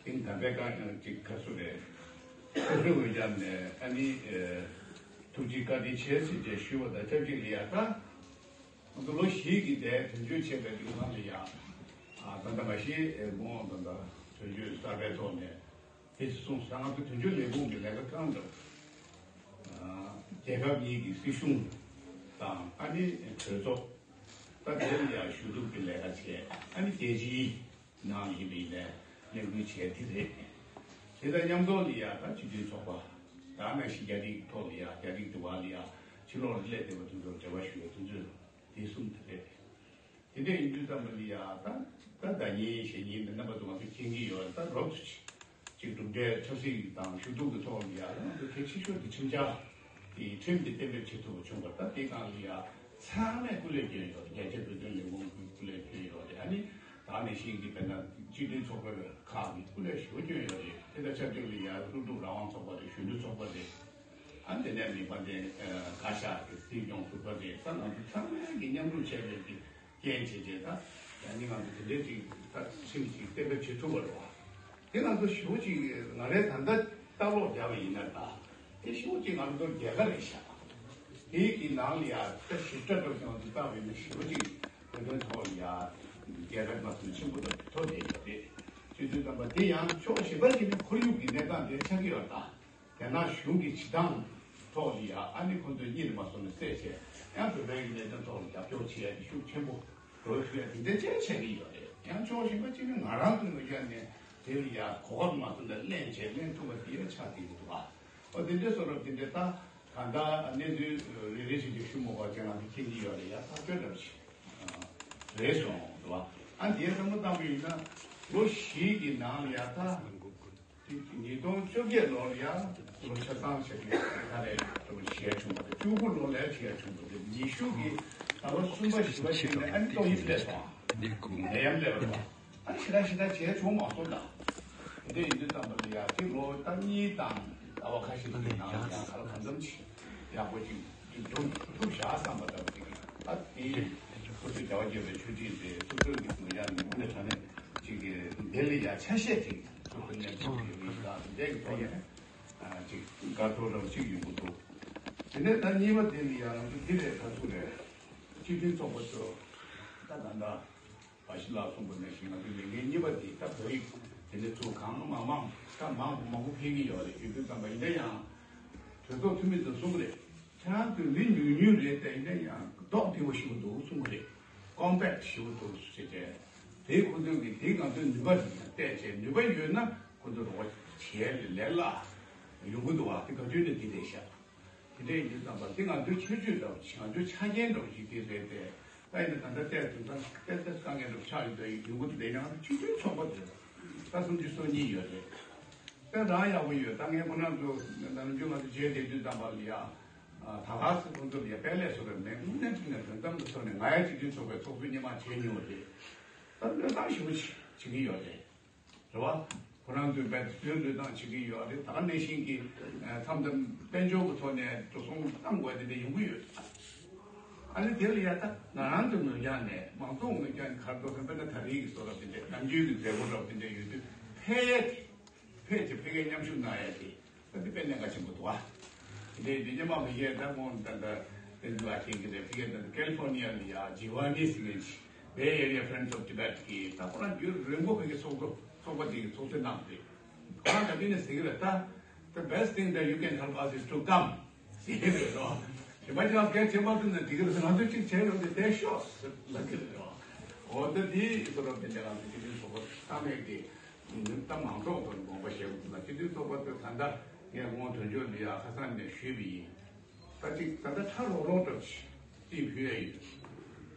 དེང་ད་ལྟའི་བཀའ་ཅིག་ཁ་སུ་རེད། ཁོ་ཚོའི་འོས་འགན་ནས་ཨ་ནི་ཨེ་ཐུགས་རྗེ་བཀའ་དྲིན་ཆེ་ཟེར་བྱས་ཞུས་པ་དང་ཆབས་ཅིག་ལ་ཡ་ད། ང་ཚོ་ལོ་བཞི་གི་དེ་དོན་གཅོད་བྱས་པའི་ལུང་ཁང་ལ་ཡ། ཨ་ད་ལྟ་མ་གཞི་ཨེ་མོ་ད་ལྟ་དོན་གཅོད་གསར་པའི་ཐོག་ནས་དེ་གསུངས་ས་ང་ཚོ་དོན་གཅོད་ལས་ཁུངས་ཀྱི་ལས་ཀ་གང་འདྲ་ཨ་རྒྱལ་ཁབ་གཉིས་ཀྱི་སྲིད་གཞུང་དང་ཨ་ནི་གྲོས་ཚོགས་ད་དེ་ལ་ཡ་ཞུ་གཏུག་གི་ལས་ཀ་བྱས་ཨ་ནི་རྒྱལ་སྤྱིའི། ནང་ཡིན་པའི་ནས་གླེང་སྐུལ་བྱས་དེ་རེད། དེ་དང་མཉམ་དུ་ལ་ཡ་ད་སྤྱི་མཐུན་ཚོགས་པ་ད་ནང་བཞིན་རྒྱ་རིགས་ཐོག་ལ་ཡ་རྒྱ་རིགས་འདི་བ་ལ་ཡ་ཕྱི་ལོགས་ལ་སླེབས་བསྡད་པ་དེ་ཚོར་འབྲེལ་བ་ཞུ་ཡ་དེ་ཚོས་དེ་གསུམ་དེ་རེད། དེ་འདྲ་ཡིན་དུས་ཙམ་པ་ལ་ཡ་ད་ད་ཟླ་ཉིན་ཞེ་ཉིན་འདི་རྣམ་པ་ཚོ་ང་ཚོ་མཁྱེན་གྱི་ཡོད་ད་རོབ་ཙམ་ཅིག་གྲུབ་འབྲས་ཆབ་སྲིད་དང་ཞུ་གཏུག་གི་ཐོག་ལ་ཡ་ང་ཚོ་གལ་ཆེ་ཤོས་དེ་ཁྲིམས་འཆར་དེ་ཁྲིམས་དེ་གཏན་འབེབས་བྱེད་ཐུབ་པ་བྱུང་བ་ད་དེ་སྒང་ལ་ཡ། ཚང་མས་སྐུ་ལས་བསྐྱོན་ཡོད་རེད། རྒྱལ་གཅེས་བོད་དོན་ལས་ཁུངས་ཀྱིས་སྐུ་ལས་བསྐྱོན་ཡོད་རེད། ཨ་ནི་ད་ནང་བཞིན་གྱི་དཔེར་ན་སྤྱི་མཐུན་ཚོགས་པ་ཁག་གིས་སྐུ་ལས་ཞེ་པོ་བསྐྱོན་ཡོད་རེད། དེ་དང་ཆབས་ཅིག་ལ་ཡ་ཀླུ་སྒྲུབ་རང་དབང་ཚོགས་པ་རེད། གཞོན་ནུ་ཚོགས་པ་རེད། ཨ་དེ་ནས་མི་དཔལ་ལྡན་བཀའ་ཤག་གི་སྲིད་སྐྱོང་ཟུར་པ་རེད། ད་ང་ཚོ་ཚང་མས་ཀྱི་མཉམ་རུབ་བྱས་པའི་གི་རྐྱེན་བྱས་རྗེས་ད་ཡང་ནི་ང་ཚོ་དེ་འདྲའི་ཅིག་ད་ཁྲིམས་ཅིག་གཏན་འབེབས་བྱེད་ཐུབ་པ་རེད་བ། དེ་ང་ཚོ་ཞེ་པོ་ཅིག་ང་རའི་ད་ལྟ་ལྟ་ཀློག་བརྒྱབ་པ་ཡིན་ན་ད་དེ་ཞེ་པོ་ཅིག་ང་ཚོ་རྒྱལ་ཁ་རེད་ཤག་དེའི་གི་ནང་ལ་ཡ་ད་ཞིབ་ཕྲ་འགྲོ་ཀྱང་དུ་བཏང་བས་ན་ཞེ་པོ་ཅིག་བོད་དོན་ཐོག་ལ་ཡ་རྒྱལ་ཁ་ང་ཚོ་ཆེན་པོ་དང་ཐོབ་བསྡད་ཡོད་རེད། ཅི་དུས་ཙམ་པ་དེ་ཡང་ཕྱོགས་གཞན་པ་ཞིག་ནས་ཁོར་ཡུག་གི་གནས་སྟངས་དེ་ཆགས་ཀྱི་ཡོད་ད། རྒྱ་ནག་གཞུང་གི་བྱེད་སྟངས་ཐོག་ལ་ཡ་ཨ་ནི་ཁོ་ཚོས་གཉིད་མ་སོང་ནས་བསད་བྱས་ཡང་བོད་པའི་གནད་དོན་ཐོག་ལ་རྒྱབ་སྐྱོར་བྱེད་ཡ་གི་ཤུགས་ཆེན་པོ་འགྲོ་ཐུབ་ཡ་དེ་འདྲ་ཅིག་བྱེད་ཀྱི་ཡོད་རེད། ཡང་ཕྱོགས་གཞན་པ་གཅིག་ནི་ང་རང་ཚོའི་ངོས་ཀྱང་ནས་དེ་ལ་ཡ་གོ་སྐབས་མ་ཐོབ་ན་ལེན་བྱས་ལེན་ཐུབ་པ་དེ་ཡ་ཆགས་བསྡད་ཀྱི་འདུག་ཨ། ཨོ་དེ་འདྲའི་བཟོ་འདྲ་དེ་འདྲ་ད་གང་ལྟར་གནས་ཚུལ་རེ་རེ་བཞིན་དུ་ཞུ་མ་དགོས་ཀྱང་ང་ཚོ་མཁྱེན་གྱི་ཡོད་རེད། ཡ་ཐག་ཆོད་འདྲ་བ་ཞིག་རེད་སོང་འདུག་ཨ། ཨ་འདིའི་བསམ་བློ་བཏང་བ་ཡིན་ན་ལོ་བཞི་གི་ནང་ལ་ཡ་ད། ཉིས་སྟོང་བཅོ་བརྒྱད་ལོར་ཡང་ལོ་ཆ་ཚང་བྱས་ཏེ་ད་རེས་ལོ་བྱས་བྱུང་བ་དང་བཅུ་དགུ་ལོ་ལ་བྱས་བྱུང་བ་དང་ཉི་ཤུ་གི་ཟླ་བ་གསུམ་པ་བཞི་པ་ཞིག་ནས་ཨ་ནི་ཏོག་དབྱིབས་སླེབས་སོང་། ནད་ཡམས་སླེབས་པ་དང་ཨ་ནི་ཞེ་དྲག་ཞེ་དྲག་བྱས་བྱུང་མ་སོང་ད། དེ་འདྲ་ཡིན་དུས་ཙམ་པ་ལ་ཡང་དེ་ལོ་ཟླ་གཉིས་དང་ཟླ་བ་ཁ་ཤས་ཀྱི་ནང་ལ་ཡང་ག་ལ་གང་འཚམ་ཅིག་ཡག་པོ་ཅིག་ཅིག་འགྲོ་ཐུབ་བཞག་བསམ་པ་ལྟ་བུ་ཅིག་ཨ་དེ་སོ་སོའི་རྒྱལ་བ་དགྱེས་པའི་ཆོས་ཁྲིད་དེ་སོ་སོའི་གི་ངོས་ཡང་ནས་དངོས་གནས་དྲང་གནས་ཅིག་གི་འདི་ལ་ཡང་ཆ་ཤས་ཅིག་སོ་སོ་གནས་ཚུལ་ཡོད་མིན་ལ་འདས་ཀྱི་ཐོག་ནས་ཅིག་དགའ་སྤྲོ་རང་ཅིག་ཡོང་གི་འདུག་དེ་ནས་ད་གཉིས་པ་དེ་ལ་ཡང་ང་ཚོ་འདི་ལས་ག་ཚོད་རེད། སྤྱི་མཐུན་ཚོགས་པ་ཚོ་ད་ད་ལྟ། བ་ཞི་ལགས་གསུངས་པ་ནང་བཞིན་ང་ཚོའི་ལས་འགན་གཉིས་པ་དེ་ད་བོད་ཡིག་དེ་འདྲ་ཚུར་གང་མང་མང་ད་མང་པོ་མང་པོ་ཕེབས་ཀྱི་ཡོད་རེད། ཡོད་དུས་ཙམ་པ་ཡིན་ན་ཡང་གྲོས་ཚོགས་འཐུས་མི་ཚོས་གསུངས་པ་རེད། ཁྱེད་རང་ཚོས་མི་ཉུང་ཉུང་རེད་དེ་ཡིན་ན་ཡང་རྡོག་རྡིང་པོ་ཞེ་པོ་འདུག་གསུངས་པ་རེད། ཀོམ་པེག་ཞེ་པོ་འདུག་ཟེར་བྱས་དེ་ཁོ་ཚོས་ཀྱི་དེ་ང་ཚོའི་ནུས་པ་རེད་ཡང་བལྟས་བྱས་ནུས་པ་ཡོད་ན་ཁོ་ཚོ་རོགས་བྱས་ལས་ལས་སླ་ཡོང་གི་འདུག་བ། དེ་ག་དུས་ནས་འདི་རེད་ཤག་དེ་འདྲ་ཡིན་དུས་ཙམ་པ་འདི་ང་ཚོའི་ཁྱད་ཆོས་འདྲ་བོ་ཞིག་ང་ཚོའི་ཆ་རྐྱེན་འདྲ་བོ་ཞིག་དེ་རེད་དེ། ད་ཡིན་ན་ད་ལྟ་བལྟས་དུས་ད་ཏེ་ཏེ་དཀའ་ངལ་འདྲ་བོ་ཆགས་ཡོད་དུས་ཡོང་གི་འདུག་དེ་ཡང་སྤྱི་མཐུན་ཚོགས་པ་དེ་ད་སུམ་ཅུ་སོ་གཉིས་ཡོད་རེད། དཔེ་རང་ཡག་པོ་ཡོད། ད་ངས་ཁོ་རང་ཚོ་ནམ་རྒྱུན་ང་ཚོ་མཇལ་བསྡད་དུས་ཙམ་པ་ལ་ཡ། ད་ག་སེ་ཁོང་ཚོ་ལ་ཡ་དཔེ་ལས་བཟོ་རེད་མེད་དངོས་གནས་དྲང་གནས་དོན་དམ་དུ་ཐོག་ནས་ང་ཡ་སྤྱི་མཐུན་ཚོགས་པའི་ཚོགས་གཙོ་སྔོན་མ་བྱས་མྱོང་བ་རེད། ད་བློས་བཏང་ཞེ་པོ་ཞིག་བྱེད་ཀྱི་ཡོད་རེད། རེད་བ། ཁོ་རང་ཚོས་རྦད་དེ་བློས་བཏང་བྱེད་ཀྱི་ཡོད་རེད། ད་ག་ནང་བཞིན་གྱི་མཚམས་མཚམས་དཔལ་འབྱོར་གྱི་ཐོག་ནས་འགྲོ་སོང་བཏང་དགོས་དེ་འདྲ་ཡོང་གི་ཡོད། ཨ་ནི་དེ་ལ་ཡ་ད་ང་རང་ཚོའི་ངོས་རྒྱང་ནས་མང་ཚོགས་ངོས་རྒྱང་ནས་ག་རེ་འགྲོ་སོང་དཔེར་ན་ད་རེས་ཀྱི་བཟོ་འདྲ་དེ་འདྲ་ནམ་རྒྱུན་གྱི་མཛད་སྒོ་འདྲ་དེ་འདྲ་ཡོད་དུས་ཕལ་ཡ་དེ་ཕལ་ཆེར་ཕ་གིར་མཉམ་ཞུགས་གནང་ཡ་དེ་ད་དེ་དཔེ་གནད་འགག་ཆེན་པོ་འདུག་ཨ། དེ་འདྲའི་དེ་སྔོན་མ་ཕ་གིར་ད་ཁོང་ད་ད་དེ་འདྲ་ལ་མཁྱེན་གྱི་རེད། ཕ་གིར་ད་ཀེ་ལི་ཕོར་ནི་ཡ་ལ་ཡ་ཇི་ཝ་ནི་ཟེར་མཁན་ཅིག་Bay Area Friends of Tibet་གི་ད་ཁོ་རང་རྒྱུན་རིང་པོ་ཕ་གིར་ཚོགས་གཙོ། ཚོགས་པ་དེ་གི་ཚོགས་གཙོས་གནང་སྟེ། ཁོ་རང་ད་དེ་ནས་ཟེར་གི་རེད་ད། The best thing that you can help us is to come. ཟེར་གི་རེད་རོ། གཞན་པ་ཅང་སྐད་ཆེན་པོ་དེ་ནས་དེ་གི་རེད། ང་ཚོ་གཅིག་བྱས་ཡོང་དེ་བསྡད་ཤོག་ཟེར་ལབ་གི་རེད་རོ། འོ་ད་དེ་ཚོ་རོ་དེ་འདྲ་ང་ཚོ་སྤྱི་འཐུས་ཚོགས་པ་ཚང་མས་དེ་ད་མང་ཚོགས་ཚོར་དགོངས་པ་བཞེས་དགོས་ལ། སྤྱི་འཐུས་ཚོགས་པ་ཚོས་ད་ལྟ་ངས་དབང་དོན་གཅོད་ལ་ཡ་ཁ་སང་ནས་ཞུས་པ་ཡིན། ད་ཅིག་ད་ལྟ་ཁྲ་རོག་རོག་འདྲ་ཅིག་ཅིག་ཕུལ་ཡ་ཡོད།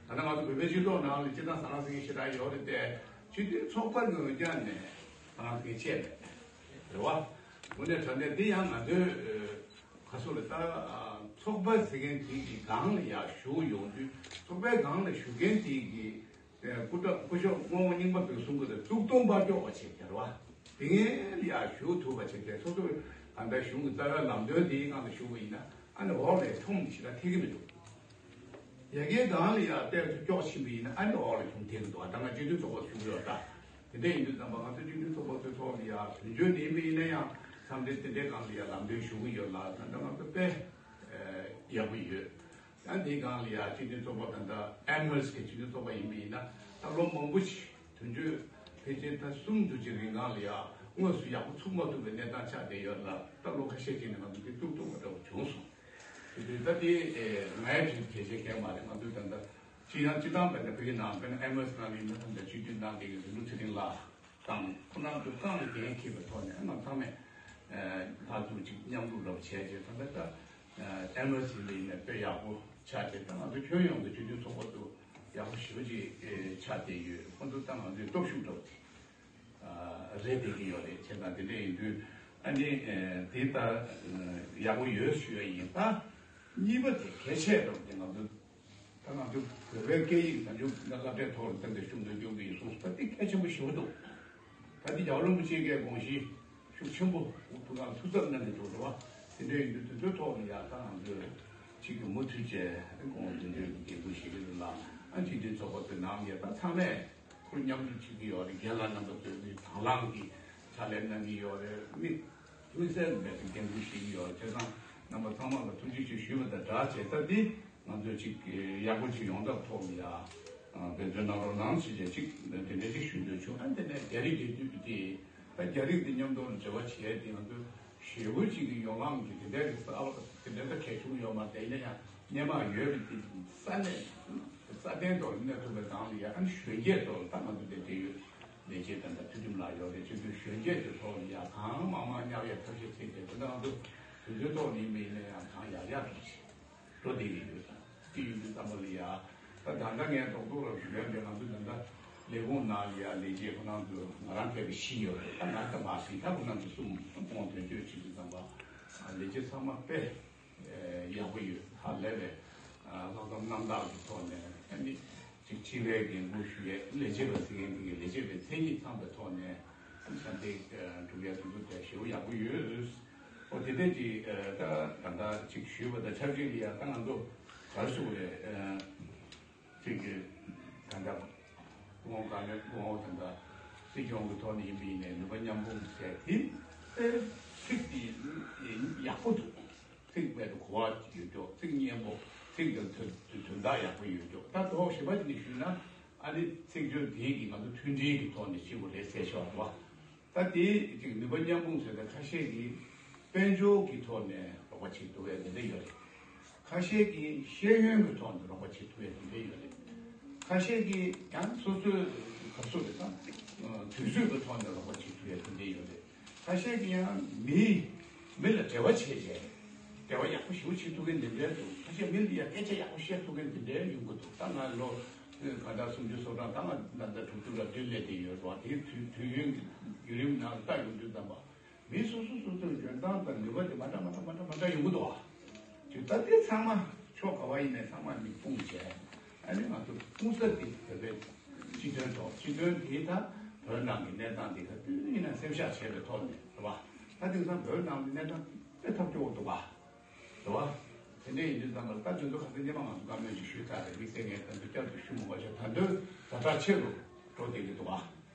ད་ལྟ་ང་ཚོ་བོད་པའི་སྤྱི་ཚོགས་ནང་ལ་སྤྱི་བཏང་ཟང་ཟིང་ཞེ་དྲག་ཡོད་རེད་དེ། སྤྱི་འཐུས་ཚོགས་པ་ངོས་ཀྱང་ནས་ཟང་ཟིང་ཆེ་རེད། རེད་བ། དངོས་གནས་དྲང་གནས་འདི་ཡང་ང་ཚོའི་ཁ་སོ་ལ་ད་ཚོགས་པ་ཟེར་མཁན་དེ་གི་སྒང་ལ་ཡ་ཞུགས་ཡོང་དུས། ཚོགས་པའི་སྒང་ལ་ཞུགས་མཁན་དེ་གི་སྐུ་དྲག་སྐུ་ཞབས་སྔོན་མ་རྙིང་པ་བོད་གསུང་གི་དང་གཙུག་སྟོང་དཔལ་འབྱོར་བ་བྱེད་ཀྱི་རེད་བ། དེ་ངན་ལ་ཡ་ཞུགས་ཐུབ་པ་བྱེད་ཀྱི་སོ་སོ་གང་ལྟར་གཞུང་གི་རྩ་བའི་ལམ་སྟོན་དེའི་སྒང་ལ་ཞུགས་པ་ཡིན་ན། ཨ་ནི་འོག་ལ་ཁྱོང་ཞེ་དྲག་ཐེག་གི་མི་འདུག་ཡ་གིའི་སྒང་ལ་ཡ་ཏོག་ཙམ་སྐྱོག་ཕྱིན་པ་ཡིན་ན། ཨ་ནི་འོག་ལ་ཁྱོང་ཐེག་གི་འདུག་ཨ་ད་ང་སྤྱི་འཐུས་ཚོགས་པ་ཞུགས་ཡོད་ད། དེ་འདྲ་ཡིན་དུས་ཙམ་པ་ང་ཚོ་སྤྱི་འཐུས་ཚོགས་པ་ཚོའི་ཐོག་ལ་ཡ་དོན་གཅོད་དེ་ཡིན་པ་ཡིན་ན་ཡང་འཚམས་འདྲི་དེ་འདྲའི་སྒང་ལ་ཡ་ལམ་སྟོན་ཞུ་གི་ཡོད་ལ། ད་ལྟ་ང་ཚོ་དཔེ་ཡག་པོ་ཡོད། ད་འདིའི་སྒང་ལ་ཡ་སྤྱི་འཐུས་ཚོགས་པ་ད་ལྟ་ཨེ་མོས་ཀྱི་སྤྱི་འཐུས་ཚོགས་པ་ཡིན་པ་ཡིན་ན། ད་ལོ་མང་པོ་ཞིག་དོན་གཅོད་ཕལ་ཆེར་ད་གསུམ་དུ་ཅིག་རིང་སྒང་ལ་ཡ་དངོས་སུ་ཡག་པོ་ཚུགས་མ་ཐུབ་པའི་གནས་སྟངས་ཆགས་བསྡད་ཡོད་ལ། ད་ལོ་ཁ་ཤས་ཅིག་ནས་ང་ཚོ་འདི་ཐུག་ཐུབ་པ་འདྲ་བོ་བྱུང་སོང་། དེ་དུས་ད་དེ་ངའི་དྲིན་གལ་ཆེ་མཁན་མ་རེད། ང་ཚོས་ད་ལྟ་སྤྱི་ཡང་སྤྱི་བཏང་བས་ན་ཕ་གི་ནང་དཔེར་ན་ཨེ་མོས་ནང་ལ་ཡིན་ན། ད་ལྟ་སྤྱི་འཐུས་གནང་བསྡད་ཡོད་རིན་པོ་ཆེ་རིང་ལགས་དང་། ཁོང་རྣམ་ཚོས་རྐང་ལ་འགན་འཁྱེར་བའི་ཐོག་ནས་ང་ཚང་མས་ཕར་ཚུར་ཅིག་མཉམ་རུབ་རབ་བྱས་རྗེས། ད་ལྟ་ད་ཨེ་མོས་ལ་ཡིན་ན་དཔེ་ཡག་པོ་ཆགས་རྗེས། ད་ང་ཚོ་ཁྱོན་ཡོངས་ཀྱི་སྤྱི་འཐུས་ཚོགས་པ་ཚོ་ཡག་པོ་ཞེ་པོ་ཅིག་ཆགས་བསྡད་ཡོད། ཁོང་ཚོ་ད་ང་ཚོའི་སྟོབས་ཤུགས་འདྲ་བོ་དེ་རེད་བསྡད་ཀྱི་ཡོད་རེད། བྱས་ཙང་དེ་འདྲ་ཡིན་དུས་ཨ་ནི་དེ་ལྟར་ཡག་པོ་ཡོད་ཞུ་ཡ་ཡིན། ད་གཉིས་པ་དེ་གལ་ཆེ་འགྲོ་དེ་ང་ཚོ་ད་ང་ཚོ་བོད་པའི་སྐད་ཡིག་དང་། ང་ཚོ་སློབ་གྲྭའི་ཐོག་ལ་ཏན་ཏན་ཤུགས་སྣོན་རྒྱག་གི་ཡིན་གསུངས་སོང་། ད་དེ་གལ་ཆེན་པོ་ཞེ་པོ་འདུག་ད་དེ་རྒྱལ་བ་རིན་པོ་ཆེ་གི་དགོངས་གཞི་ཤུགས་ཆེན་པོ་འོག་ཏུ་ང་ཐུགས་འཚབ་གནང་གི་འདུག་རེད་བ། དེ་འདྲ་ཡིན་དུས་དེ་ཚོའི་ཐོག་ལ་ཡ་ད་ང་ཚོས་གཅིག་གི་མུ་མཐུད་བྱས་དགོངས་དོན་འདོད་ཀྱི་འགན་འཁུར་བཞེས་ཀྱི་འདུག་ལ། ཨ་སྤྱི་འཐུས་ཚོགས་པ་ཚོའི་ནང་ཡ་ད་ཚང་མས་ཁོ་མཉམ་ཞུགས་བྱེད་ཀྱི་ཡོད་རེད། རྒན་ལགས་རྣམ་པ་ཚོས་མི་དང་བླངས་ཀྱིས་ཕྱག་ལས་གནང་གི་ཡོད་རེད། མི་དམིགས་བསལ་འབད་པའི་འགན་འཁུར་བཞེས་ཀྱི་ཡོད་རེད། བྱས་ཙང་རྣམ་པ་ཚང་མ་ལ་ཐུགས་རྗེ་ཆེ་ཞུས་པ་དང་སྦྲགས་བྱས། ད་འདི་ང་ཚོས་ཅིག་ཡག་པོ་ཅིག་ཡོང་ཐབས་ཐོག་ལ་ཡ་འབད་བརྩོན་གནང་རོགས་གནང་ཞེས་བྱས་ཅིག་དེ་འདྲ་ཅིག་ཞུ་འདོད་བྱུང་། ཨ་དེ་ནས་རྒྱ་རིགས་དེ་དུས་དེ། ད་རྒྱ་རིགས་དེ་མཉམ་དུ་འབྲེལ་བ་བྱས་དེ་ང་ཚོས་ཞེ་པོ་ཅིག་གི་ཡོ་ལང་གི་དེ་འདྲ་གི་ས་དེ་འདྲ་ད་གལ་ཆུང་ཡོད་མ་རེད། ཡིན་ན་ཡང་སྣེ་མང་ཡོད་རེད། དེ་ས་གནས་སྲ་བརྟན་ཐོག་གནས་ཐུབ་པའི་སྒང་ལ་ཡ། ཨ་ནི་གཞོན་སྐྱེས་ཚོ་ལ་ད་ང་ཚོ་དེ་འབྲེལ་ཡོད་ལས་བྱེད་དང་ད་ཚུལ་ཁྲིམས་ལགས་ཡོད་རེད། སྤྱི་འཐུས་གཞོན་སྐྱེས་ཚོའི་ཐོག་ལ་ཡ་གང་མང་མང་མཉམ་ཡ་ཐབས་ཤེས་བྱས་ཏེ། དེ་ད་ང་ཚོ་དེ་ཚོའི་ཐོག་ལ་ཡིན་པ་ཡིན་ན་ཡང་གང་ཡག་ཡག་ཐུབ་ཆེ། འགྲོ་བསྡད་ཀྱི་ཡོད་ཙང་། དེ་ཡིན་དུས་ཙམ་པ་ལ་ཡ། ད་ད་ལྟ་ངས་རྡོག་རྡོག་ལ་ཞུ་ཡ་འདི་ང་ཚོ་ད་ལྟ་ལས་ཁུངས་ནང་ལ་ཡ་ལས་བྱེད་ཁོ་རང་ཚོ་ང་རང་ཕེབས་པའི་བཞི་ཡོད་རེད། ད་ང་ད་མ་ཟིན། ད་ཁོ་རང་ཚོ་གསུམ་དབང་དོན་གཅོད་བྱེད་དུས་ཙམ་པ་ལས་བྱེད་ཚང་མ་དཔེ་ཡག་པོ་ཡོད། ཧ་ལས་པའི་ལྷག་བསམ་རྣམ་དག་གི་ཐོག་ནས། ཨ་ནི་ཅིག་སྤྱི་པའི་འགན་འཁུར་ཞུ་ཡས། ལས་བྱེད་པ་ཟེར་མཁན་འདི་གི་ལས་བྱེད་པའི་མཚན་ཉིད་ཚང་པའི་ཐོག་ནས་ཞབས་འདེགས་སྒྲུབ་ཡས་དེ་ཚོ་དེ་ཞེ་པོ་ཡག་པོ་ཡོད། ཨོ་དེ་འདྲ་ཅིག་ད་ད་ལྟ་ཅིག་ཞུས་པ་དང་ཆབས་ཅིག་ལ་ཡ་ད་ང་ཚོ་ག་རེ་ཟེར་དགོས་རེད། ཅིག་གི་ད་ལྟ་སྐུ་ངོ་ཀར་ནེལ་སྐུ་ངོ་ད་ལྟ་སྲིད་སྐྱོང་གི་ཐོག་ནས་ཡིན་པ་ཡིན་ནའི་ནུས་པ་མཉམ་སྤུངས་ཟེར་དེ་དཔེ་ཚིག་དེ་ཡག་པོ་འདུག་ཚིག་དཔེ་དུ་གོ་བ་ཡོད་ཀྱོག་ཚིག་སྙན་པོ། ཚིག་དང་དོན་དོན་དག་ཡག་པོ་ཡོད་ཀྱོག་ད་དོག་ཞིབ་པ་ཅིག་ནས་ཞུས་ན། ཨ་ནི་ཚིག་སྦྱོར་དེ་གིས་ང་ཚོ་མཐུན་སྒྲིལ་གྱི་ཐོག་ནས་བྱེད་དགོས་རེད་ཟེར་ཤོག་རེད་བ། ད་དེ་ཅིག་ནུས་པ་མཉམ་སྤུངས་ཟེར་ད་ཁ་ཤས་ཀྱིས་དཔལ་འབྱོར་གྱི་ཐོག་ནས་རོགས་པ་བྱེད་ཐུབ་ཡ་དེ་འདྲ་ཡོད་རེད། ཁ་ཤས་ཀྱིས་ཤེས་ཡོན་གྱི་ཐོག་ནས་རོགས་པ་བྱེད་ཐུབ་ཡ་དེ་འདྲ་ཡོད་རེད། ཁ་ཤས་ཀྱིས་ཡང་སོ་སོའི་ག་སོ་རེད་ད། དུས་ཚོད་ཀྱི་ཐོག་ནས་རོགས་པ་བྱེད་ཐུབ་ཡ་དེ་འདྲ་ཡོད་རེད། ཁ་ཤས་ཀྱིས་ཡང་མི་མི་ལ་འབྲེལ་བ་བྱས་བྱས། འབྲེལ་བ་ཡག་པོ་ཞེ་པོ་བྱེད་ཐུབ་མཁན་དེ་འདྲ་འདུག་ཁ་ཤས་མི་ལ་ཡང་སྐད་ཆ་ཡག་པོ་བཤད་ཐུབ་མཁན་དེ་འདྲ་ཡོང་གི་འདུག་ད་ང་ལོ་ག་ད་སུམ་ཅུ་སོ་གྲངས། ད་ང་ད་ལྟ་དྲུག་ཅུ་ལ་བདུན་སླེབས་བསྡད་ཡོད་རེད་བ། དེའི་དུས་དུས་ཡུན་གྱི་བརྒྱུད་རིམ་ནང་ལ་ལྟ་ཡོང་དུས་ཙམ་པ། མི་སོ་སོ་སོ་སོའི་འཇོན་ཐང་དང་ནུས་པ་དེ་མ་འདྲ་མ་འདྲ་མ་འདྲ་མ་འདྲ་ཡོང་གི་འདུག་བ། དུས་ད་ལྟའི་ཚང་མ་ཕྱོགས་ག་བ་ཡིན་ནའི་ཚང་མ་མི་སྤུངས་བྱས། ཨ་ནི་ང་ཚོ་སྤུངས་ས་དེ་བོད་པའི་སྤྱི་དོན་ཐོག་སྤྱི་དོན་དེ་ད་བོད་ནང་གི་གནས་སྟངས་དེ་ག་དུས་ཡིན་ན་སེམས་ཤག་བྱས་པའི་ཐོག་ནས་རེད་བ། ད་དེང་སང་བོད་ནང་གི་གནས་སྟངས་དཔེ་ཐབས་སྐྱོ་བོ་འདུག་བ། རེད་བ། དེ་འདྲ་ཡིན་དུས་ཙམ་པ་ད་དེ་ཚོ་ག་ཚོད་སྙན་མ་ང་ཚོ་བཀའ་མོལ་ཅིག་ཞུས་ཚར་རེད། དམིགས་བསལ་ངས་ད་ཚོད་བསྐྱར་དུ་ཞུ་མི་དགོས་ཤག་ད་དུང་ཛ་དྲག་ཆེ་རུ་འགྲོ་བསྡད་ཀྱི་འདུག་བ།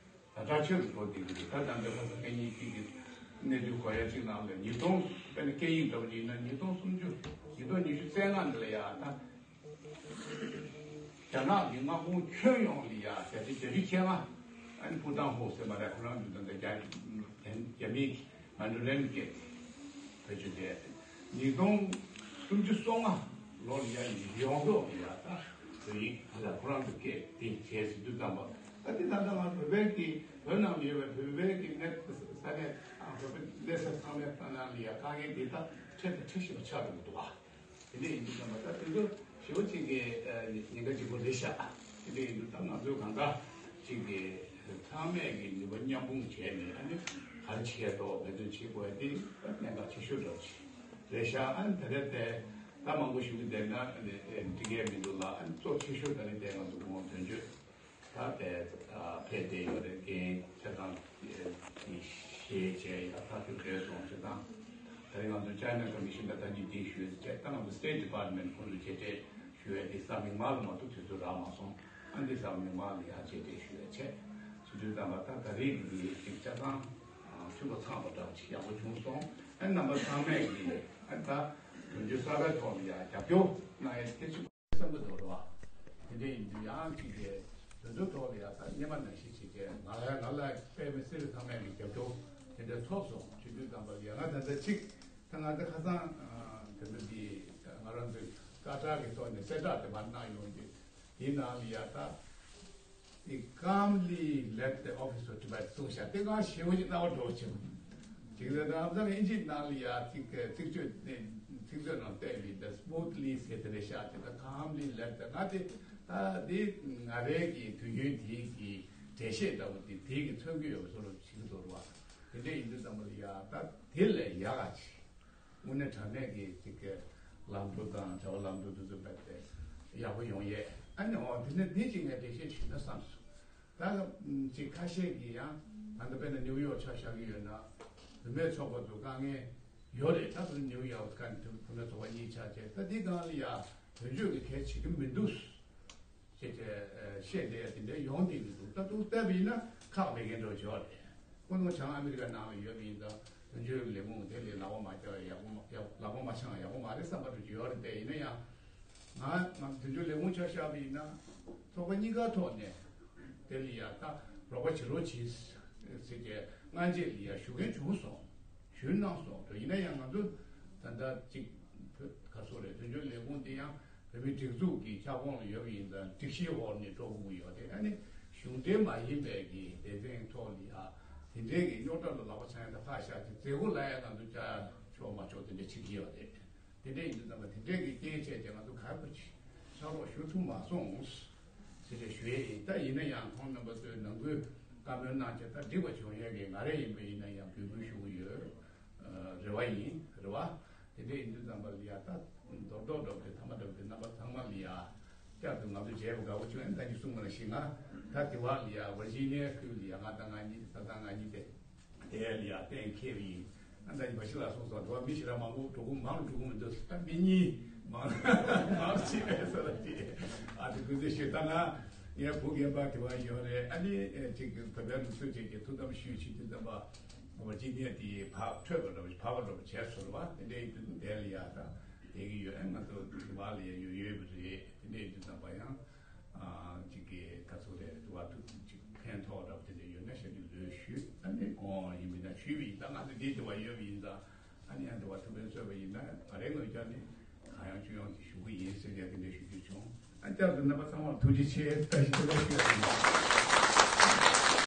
ཛ་དྲག་ཆེ་རུ་འགྲོ་བསྡད་ཀྱི་འདུག་ད་ད་ལྟ་ཁ་སང་སྐད་གཉིས་གཅིག་གི་གནས་ཚུལ་གོ་ཡ་གཅིག་ནང་ལ་ཉིས་སྟོང་དཔེར་ན་སྐད་ཡིག་འདྲ་བོ་ཅིག་ཡིན་ན་ཉིས་སྟོང་སུམ་ཅུ་ཉིས་སྟོང་ཉི་ཤུ་རྩ་ལྔ་འདི་ལ་ཡ་ད། རྒྱ་ནག་གི་མངའ་ཁོངས་ཁྱོན་ཡོངས་ལ་ཡ་བརྒྱ་ཆ་བརྒྱད་ཅུ་གྱ་ལྔ་ ཨ་ནི་ཕུ་ཏང་ཧོ་ཟེར་མ་རེད། ཁོ་རང་ཚོ་ད་ལྟ་རྒྱ་རྒྱ་མིའི་མན་ཌ་རིན་སྐད་བེད་སྤྱོད་བྱས་ཏེ། ཉིས་སྟོང་སུམ་ཅུ་སོ་ལྔ་ལོ་ལ་ཡ་ཡོངས་རྫོགས་ལ་ཡ་ད་བོད་ཡིག་ད་ལྟ་ཁོ་རང་ཚོ་སྐད་དེ་བྱས་ཟེར་དུས་ཙམ་པ། ད་དེ་ད་ལྟ་ང་བོད་པའི་གི་བོད་ནང་ལ་ཡོད་པའི་བོད་པའི་གི་གནས་ས་གནས་དང་བོད་པའི་གནས་ས་ཚང་མའི་ཁ་ནང་ལ་ཡ་དཀའ་ངལ་འདི་ད་འཕྲད་དང་འཕྲད་བཞིན་པ་ཆགས་འགྲོ་གི་འདུག་བ། དེ་འདྲ་ཡིན་དུས་ཙམ་པ་ད་དེ་ཚོ་ཞེ་པོ་ཅིག་གི་ཉེན་ཁ་ཆེན་པོ་རེད་ཤག་དེ་འདྲ་ཡིན་དུས་ད་ང་ཚོས་གང་ལྟར་ཅིག་གི་ཚང་མས་ཀྱི་ནུས་པ་མཉམ་སྤུངས་བྱས་ནས། ཨ་ནི་ག་རེ་བྱེད་དོ་འབད་བརྩོན་བྱེད་དགོས་དེ་གནད་འགག་ཆེ་ཤོས་འདྲ་བོ་ཅིག་རེད་ཤག་ཨ་ནི་ད་རེས་དེ་ད་མང་པོ་ཞུ་གི་བསྡད་ན་ཨ་ནི་འགྲིག་གི་མི་འདུག་ལ། ཨ་ནི་གཙོ་ཆེ་ཤོས་ད་རེས་དེ་ང་ཚོ་གོང་དོན་བརྗོད། ད་ལྟའི་ཕེབས་བསྡད་ཡོད་རེད། རྒན་ཆེ་ཚང་གིས་ཞལ་བྱས་ཡ་ཐག་གཅོད་བྱས་སོང་། བྱས་ཙང་ད་རེས་ང་ཚོ་China Commission ལ་བཀའ་འདྲི་དེ་ཞུས་བྱས། ད་ང་ཚོ་State Department ཁོང་ཚོ་མཇལ་འཕྲད་ཞུ་ཡ་དེ་གཟའ་མིག་དམར་ལ་མ་གཏོགས་དུས་ཚོད་རག་མ་སོང་། ཨ་འདི་གཟའ་མིག་དམར་ལ་ཡ་མཇལ་འཕྲད་ཞུ་ཡ་བྱས། བྱེད་དུས་ཙམ་པ་ད་ད་རེས་ཀྱི་ཅིག་ཆ་ཚང་ཐུགས་ལ་ཚང་བ་འདྲ་བོ་ཅིག་ཡག་པོ་བྱུང་སོང་། ཨ་རྣམ་པ་ཚང་མས་ཀྱིས་ཨ་ད་དོན་གཅོད་གསར་པའི་ཐོག་ལ་ཡ་རྒྱབ་སྐྱོར་གནང་ཡ་དེ་ཆེ་བསམ་གྱི་འདུག་རེད་བ། དེ་འདྲ་ཡིན་དུས་ཡང་ཅིག་གིས་དེ་ཚོའི་ཐོག་ལ་ཡང་ད་སྔོན་མ་ནང་བཞིན་བྱེད་ཀྱི། ང་ལ་ང་ལ་དཔེ་མི་སྲིད་པའི་ཚང་མས་ཀྱི་རྒྱབ་སྐྱོར་དེ་འདྲ་ཐོབ་སོང་། བྱེད་དུས་ཙམ་པ་ལ་ཡང་ང་ད་ལྟ་ཅིག་ད་ང་ཚོ་ཁ་སང་དེ་འདྲ་འདི་ང་རང་ཚོའི་སྐད་གྲགས་ཀྱི་ཐོག་ནས་གསལ་བསྒྲགས་དེ་མར་གནང་ཡོང་རྒྱུ་དེའི་ནང་ལ་ཡང་ད། The calmly led the office of Tibet གསུངས་ཤག་དེ་ང་ཞེ་པོ་ཅིག་རྣ་བར་འགྲོ་བྱུང་། ཅིག་ལ་ད་ཨ་ཙང་ཨིན་ཇིའི་ནང་ལ་ཡ་ཚིག་ཚིག་བརྗོད་ནས་ཚིག་མཛོད་ནང་བལྟས་པའི་the smoothly ཟེར་དེ་རེད་ཤག་དེ་ད་calmly led the ང་དེ་ད་དེ་ང་རའི་གི་དུས་རྒྱུན་དེའི་གི་འགྲེལ་བཤད་འདྲ་པོ་དེ་དེའི་གི་མཚོན་གྱི་ཡོད་པ་བཟོ་འདྲ་བྱེད་ཀྱི་འདུག་རེད་བ། དེ་འདྲ་ཡིན་དུས་ཙམ་པ་ལ་ཡ་ད་དེ་ལས་ཡག་ག་ཅིག་དངོས་གནས་དྲང་གནས་ཀྱི་ཅིག་གི་ལམ་འགྲོ་དང་བྱ་བ་ལམ་འགྲོ་དེ་ཚོ་རྦད་དེ་ཡག་པོ་ཡོང་ཡས། ཨ་ནི་འོ་དེ་ནས་འདི་ཅིག་ངས་འགྲེལ་བཤད་ཞུས་ན་བསམ་སོང་། ད་ཅིག་ཁ་ཤས་ཀྱིས་ཡང་ད་ལྟ་དཔེར་ན་ནིའུ་ཡོག་ཆ་བཞག་གི་ཡོད་ན་བུད་མེད་ཚོགས་པ་ཚོ་དཀའ་ངལ་ཡོད་རེད། ད་དེ་ནིའུ་ཡོག་གི་བུད་མེད་ཚོགས་པ་གཉིས་ཆ་བྱས། ད་འདི་སྒང་ལ་ཡ་དོན་གཅོད་ཀྱི་གལ་བྱེད་ཀྱི་མི་འདུག་ཅེས་བཤད་བསྡད་ཡ་དེ་འདྲ་ཡོང་བསྡད་ཀྱི་འདུག་ད་དུང་བལྟས་པ་ཡིན་ན་ཁག་མེད་མཁན་འདྲ་བོ་ཅིག་ཡོད་རེད། ཁོ་ཚོ་བྱང་ཨ་མི་རི་ཀ་ནང་ལ་ཡོད་པ་ཡིན་ཙང་དོན་གཅོད་ལས་ཁུངས་དེ་ལས་ལག་པ་མ་བརྐྱངས་ཡག་པོ་མ་ཡག་ལག་པ་མ་འཆང་ཡག་པོ་མ་རེད་བསམ་པ་འདྲ་ཅིག་ཡོད་རེད། དེ་ཡིན་ན་ཡང་ང་ང་དོན་གཅོད་ལས་ཁུངས་ཆ་བཞག་པ་ཡིན་ན་ཚོགས་པ་གཉིས་ཀ་ཐོག་ནས་དེ་ལ་ཡ་ད་རོགས་པ་བྱེད་རོགས་གྱིས་ཟེར་གྱི་སྔ་རྗེས་ལ་ཡ་ཞུ་མཁན་བྱུང་སོང་། ཞུས་གནང་སོང་། དེ་ཡིན་ན་ཡང་ང་ཚོ་ད་ལྟ་ཅིག་བོད་ག་ཚོད་རེད། དོན་གཅོད་ལས་ཁུངས་དེ་ཡང་བོད་མིའི་སྒྲིག་འཛུགས་ཀྱི་ཁྱབ་ཁོངས་ལ་ཡོད་པ་ཡིན་ཙང་སྒྲིག་གཞིའི་འོག་ནས་འགྲོ་དགོས་ཀྱི་ཡོད་དེ། ཨ་ནི་གཞུང་འབྲེལ་མ་ཡིན་པའི་གི་སྡེ་ཚན་ཐོག་ལ་ཡ་དེ་འདྲའི་གི་རྙོག་དྲ་ལ་ལག་པ་འཆང་ཡ་ད་ཕར་བཞག་ཅིག་མཛད་སྒོ་ལ་ཡ་ང་ཚོ་བཅར་ཆོག་མ་ཆོག་དེ་འདྲ་བྱེད་ཀྱི་ཡོད་རེད། དེ་འདྲ་ཡིན་དུས་ཙམ་པ་དེ་འདྲའི་གི་རྐྱེན་བྱས་ཏེ་ང་ཚོ་ག་རེ་ཕྱག་རོགས་ཞུ་ཐུབ་མ་སོང་ཟེར་ཏེ་ཞུ་ཡས་ཡིན། ད་ཡིན་ན་ཡང་ཁོང་རྣམ་པ་ཚོས་ནང་ཁུལ་བཀའ་མོལ་གནང་བྱས་ད་འགྲིག་པ་བྱུང་ཡས་ཀྱི་ང་རེ་ཡིན་པ་ཡིན་ན་ཡང་འབོད་སྐུལ་ཞུ་གི་ཡོད། ཨ་རེ་བ་ཡིན་རེ་བ། དེ་འདྲ་ཡིན་དུས་ཙམ་པ་ལ་ཡ་ད་རྡོག་རྡོག་འགྲོ་གི་ཐ་མ་འགྲོ་གི་རྣམ་པ་ཚང་མ་ལ་ཡ་བསྐྱར་དུ་ང་ཚོ་མཇལ་བ་དགའ་པོ་བྱུང་། ཨ་ནི་ད་ཅི་གསུངས་པ་ནང་བཞིན་ང་ད་དེ་བ་ལ་ཡ་ཝར་ཇི་ནི་ཡ་ཁུལ་ལ་ཡ་ང་དང་ང་གཉིས་ད་ལྟ་ང་གཉིས་དེ། དེ་ལ་ཡ་གཏན་འཁེལ་བ་ཡིན། ཨ་ད་ཉི་མ་ཞིག་ལ་སོང་སོང་དུ་བ་མི་ཞིག་ལ་མང་པོ་འགྲོ་གི་མང་འགྲོ་གི་མི་འདུག་ད་མི་གཉིས་མང་མང་ཅིག་རེད་ཟེར་ལ་དེ། ཨ་དེ་ཀུན་རྫོབ་ཞིག་ད་ང་ངའི་བུ་རྒན་པ་དེ་བ་ཡོད་རེད། ཨ་ནི་ཅིག་བོད་པའི་ལུགས་སྲོལ་ཅིག་གི་ཐུགས་དམ་ཞུས་བྱེད་དུས་ཙམ་པ་བ་ཅི་ནས་དེ་བག་འཕྲོད་པ་འདྲ་བ་བག་པ་འདྲ་བ་བྱས་སོང་བ། དེ་འདྲའི་དུས་དེ་ལ་ཡ་ད་དེ་གི་ཡོད། ཨ་ང་ཚོ་དེ་བ་ལ་ཡ་ཡོད་ཡོད་པ་རེད། དེ་འདྲའི་དུས་ཙམ་པ་ཡང་ཅིག་གི་ད་ཚོ་རེ་དུ་བ་དུ་ཅིག་ཕན་ཐོགས་འདྲ་པོ་དེ་འདྲ་ཡོད་ན་ཤ་དུ་ལོས་ཞུས། ཨ་ནི་ཨོ་ཡིན་མིན་ན་ཞུས་པ་ཡིན། ད་ང་ཚོ་འདི་དུ་བ་ཡོད་པ་ཡིན་ཙང་ཨ་ནི་ཡང་དུ་བ་ཐུགས་ཕན་གསོས་པ་ཡིན་ན་ང་རའི་ངོས་ཀྱང་ནི་གང་ཡང་སྤྱོད་ཡོང་གི་ཞུ་གི་ཡིན་ཟེར་ཡ་དེ་འདྲ་ཞུ་རྒྱུ་བྱུང་། ཨ་བསྐྱར་དུ་རྣམ་པ་ཚང་མར་ཐུགས་རྗེ་ཆེ། བཀྲ་ཤིས་བདེ་ལེགས་ཞུ་ཡ་ཡིན།